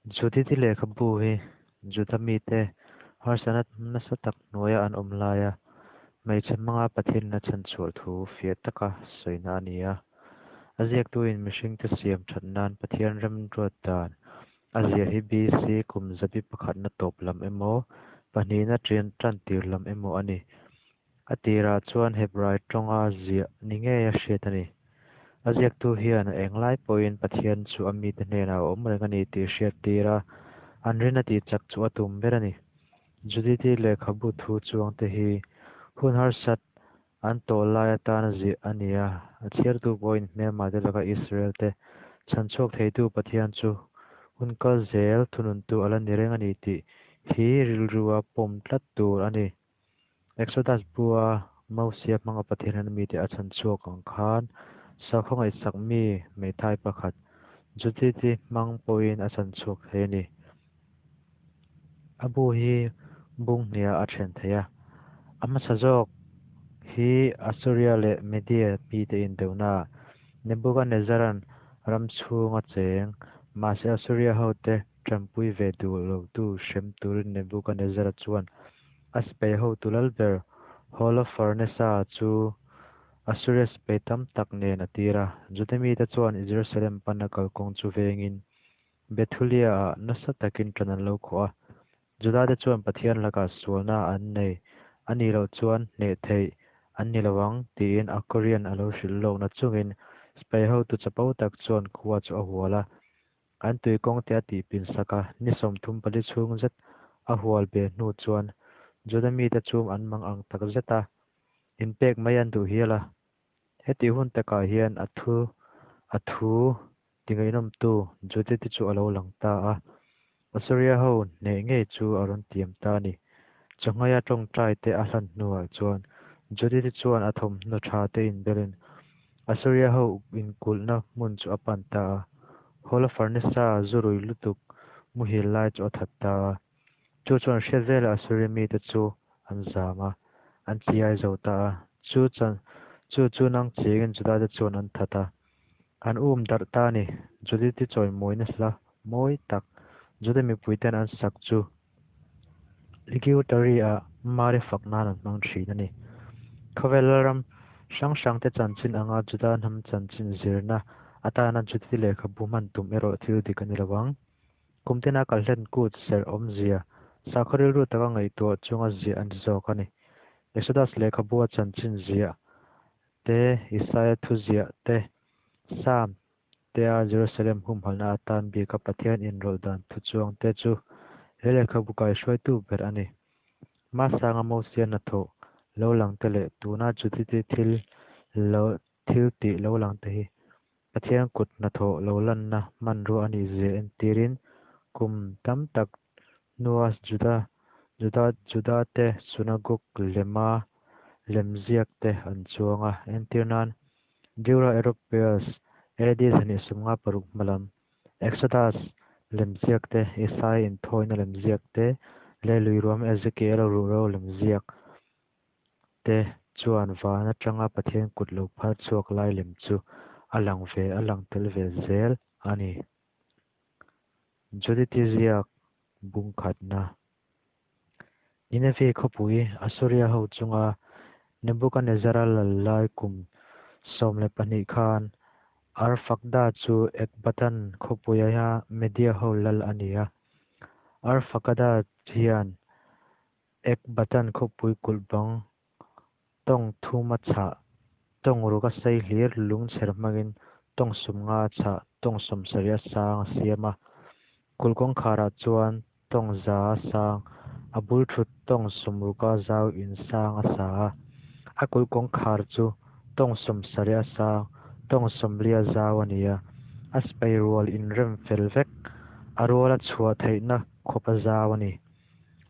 Judith-i lehkhabu hi Juda mite harsatna nasa tak hnuaia an awm laia hmeichhe hmanga Pathianin a chhanchhuah thu fiah taka sawina a ni a. A ziaktuin mihringte siam that nan Pathian remruat dan a ziah hi BC kum zabi pakhatna tawp lam emaw, pahnihna tan tir lam emaw a ni. A tirah chuan Hebrai tawnga ziah ni ngeia hriat a ni. A ziaktu hian a englai pawhin Pathian chu a mite hnenah a awm reng a ni tih hriattir a, an rinna tihchak chu a tum ber a ni. Judith-i lehkhabu thu chuangte hi hun harsat an tawh lai atana ziah a ni a, a chhiartu pawhin hmelmate laka Israel-te chhanchhuak theitu Pathian chu hun kal zel thununtu a la ni reng a ni tih hi rilrua pawm tlat tur a ni. Exodus bua Mosia hmanga Pathian hian mite a chhanchhuak ang khan sakhaw ngaihsak mi hmeithai pakhat Judith-i hmang pawhin a chhanchhuak thei a ni. A bu hi bung hnihah a then thei a. A hmasa zawk hi Assuria leh Media mite indona Nebuchadnezzar-a'n ram chhunga cheng, mahse Assuria hote tanpui ve duh lotu hrem turin Nebuchadnezzar-a chuan a sipai hotu lalber Holofernes-a chu Assuria sipai tam tak nen a tir a. Juda mite chuan Jerusalem pana kalkawng chu vengin Bethulia-ah nasa takin ṭan an lo khawh a. Judate chuan Pathian lakah sualna an nei a nih loh chuan hneh theih an ni lo ang tiin Akorian a lo hrilh lawkna chungin sipai hotu chapo tak chuan khua chu a hual a, an tuikawngte a tihpin sak a. Ni 34 chhung zet a hual beh hnu chuan Juda mite chu an mang ang tak zet a, inpek mai an duh hial a. Hetih hun takah hian a thu a thu tingaihnawmtu Judith-i chu a lo lang ta a, Assuria ho hneh ngei chu a rawn tiam ta a ni. Chawnghaia tawngtai te a hlan hnuah chuan Judith-i chuan a thawmhnaw tha te inbelin Assuria ho inkulhna hmun chu a pan ta a. Holofernes-a zu rui lutuk muhil lai chu a that ta a. Chu chuan hriat velah Assuria mite chu an zam a, an chiai zo ta a. Chu chan chu chu nang chingin Judate chuan an that a. An um darh ta a ni. Judith-i chawimawina hla mawi tak Juda mipuiten an sak chu Ligiutari-ah Mari fak nan an hmang thin a ni. Khawvel lalram hrang hrangte chanchin anga Juda hnam chanchin zirna atana Judith-i lehkhabu hman tum erawh thil dik a ni lo ang. Kum tina kalhlen kut serh awmzia sakhaw rilru taka ngaihtuah chunga ziah a ni zawk a ni. Exodus lehkhabua chanchin ziah te, Isaia thuziah te, Psalm tea Jerusalem humhalhna atan bika Pathian inrawlh dan thuchuang te chu he lehkhabu kaihruaitu ber a ni. Hmasanga Mosia hnathawh lo lang te leh tuna Judith-i thil lo thil tih lo lang te hi Pathian kut hnathawh lo lanna hmanrua a nih zia entirin kum tam tak hnua Juda Juda Judate synagogue lema lemziak te an chuang a. Entir nan, Dura Europeus AD 256 hma lam, Exodus lemziak te, Isaiah inthawina lemziak te leh luiruam Ezekiel ruhro lemziak te chuan van atanga Pathian kut lo phar chhuak lai lem chu a lang ve a lang tel ve zel a ni. Judith-i ziak bung khatna. Nineveh khawpui Assuria ho chunga Nebuchadnezzar-a lal lai kum 12 khan Arfakda chu Ekbatan khawpuia Media ho lal a ni a. Arfakada hian Ekbatan khawpui kulh bang tawng thum a chhah, tawng ruk a sei hlir lung chher hmangin tawng 50 a chhah, tawng 70 a sang a siam a. Kulh kawngkharah chuan tawng 100 a sang, a bul thut tawng 60 a zau in sang a sa a. A kulh kawngkhar chu tawng 70 a sang, tawng 40 a zau a ni a. A sipai rual inrem fel vek, a ruala chhuah theihna khawp a zau a ni.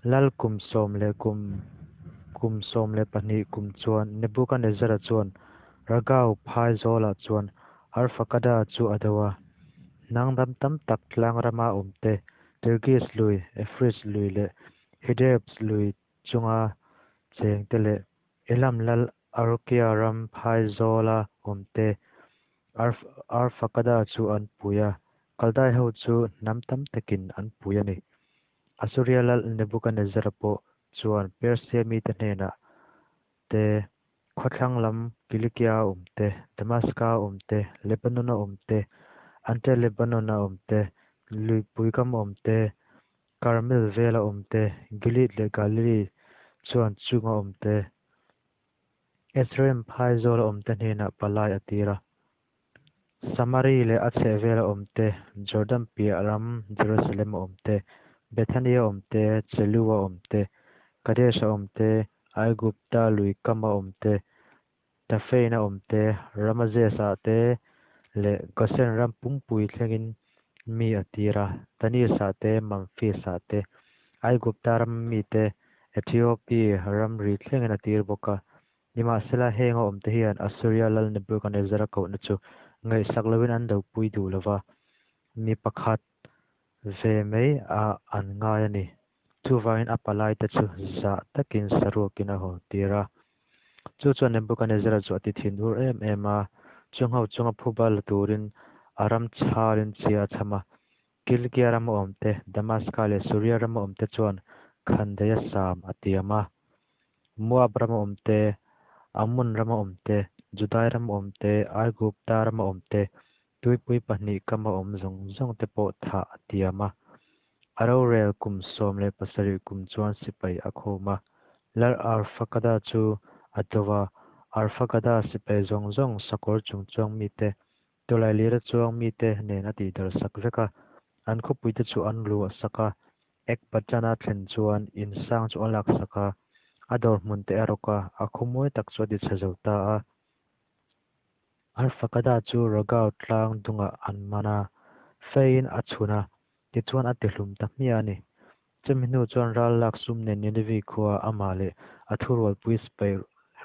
Lal kum sawm leh kum kum 12 kum chuan Nebuchadnezzar-a chuan Ragau phai zawlah chuan Arfakada chu a do a. Hnang ram tam tak tlang rama awmte Tirgis lui, Efris lui leh Hidebs lui chunga chengte leh Elam lal Arokia ram phai zawla awmte Arfakada chu an pui a. Kaldai-ho chu hnam tam takin an pui a ni. Asuria lal Nebukadnezzara pawh chuan Persia mite hnênah te, khawthlang lam Kilikia-a awm te, Damaska-a awm te, Lebanon-a awm te, Anti-Lebanon-a awm te, luipui kama awm te, Karmel vêla awm te, Gilead leh Galili chuan chunga awm te, Ephraim phaizawla awmte hnenah palai a tir a. Samari leh a chhehvela awmte, Jordan piah ram Jerusalem-a awmte, Bethania awmte, Chelua awmte, Kadesh-a awmte, Aigupta lui kama awmte, Tafein-a awmte, Ramazes-ah te leh Gosen ram pumpui thlengin mi a tir a, Tanis-ah te, Mamfis-ah te, Aigupta rama mite, Ethiopi ramri thlengin a tir bawk a. Nimahsela, henga awmte hian Assuria lal Nebukanezzara kohna chu ngaihsak lovin an dopui duh lo va, mi pakhat ve mai ah an ngai a ni. Chuvangin a palaite chu zah takin saruakin a haw tir a. Chu chuan Nebukanezzara chu a ti thinur em em a, chungho chunga phuba la turin a ram chhalin chhia a chham a. Kilikia rama awmte, Damaska leh Suria rama awmte chuan khandaih a sam a tiam a. Moab rama awmte, Ammon rama awmte, Judai rama awmte, Aigupta rama awmte, tuipui pahnih kama awm zawng zawngte pawh thah a tiam a. A rorel kum 17 kum chuan sipai a khawm a. Lal Arfakada chu a do va, Arfakada sipai zawng zawng sakawr chungchuang mite, tawlailira chuang mite nen a tihdarh sak vek a. An khawpuite chu an luah sak a, Ekbatana thlen chuan in sang chu a laksak a, a dawr hmunte a rawk a, a khaw mawi tak chu a tichhe zo ta a. Arfakada chu Ragau tlang dungah an man a, feiin a chhun a, tichuan a tihlum ta hmiah a ni. Chumi hnu chuan ral lak sum nen Nineveh khua amah leh a thurualpui sipai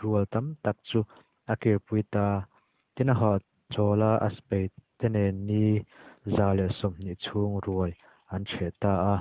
rual tam tak chu a kirpui ta. Tin a hahchawl a, a sipaite nen ni 120 chhung ruai an chheh ta a.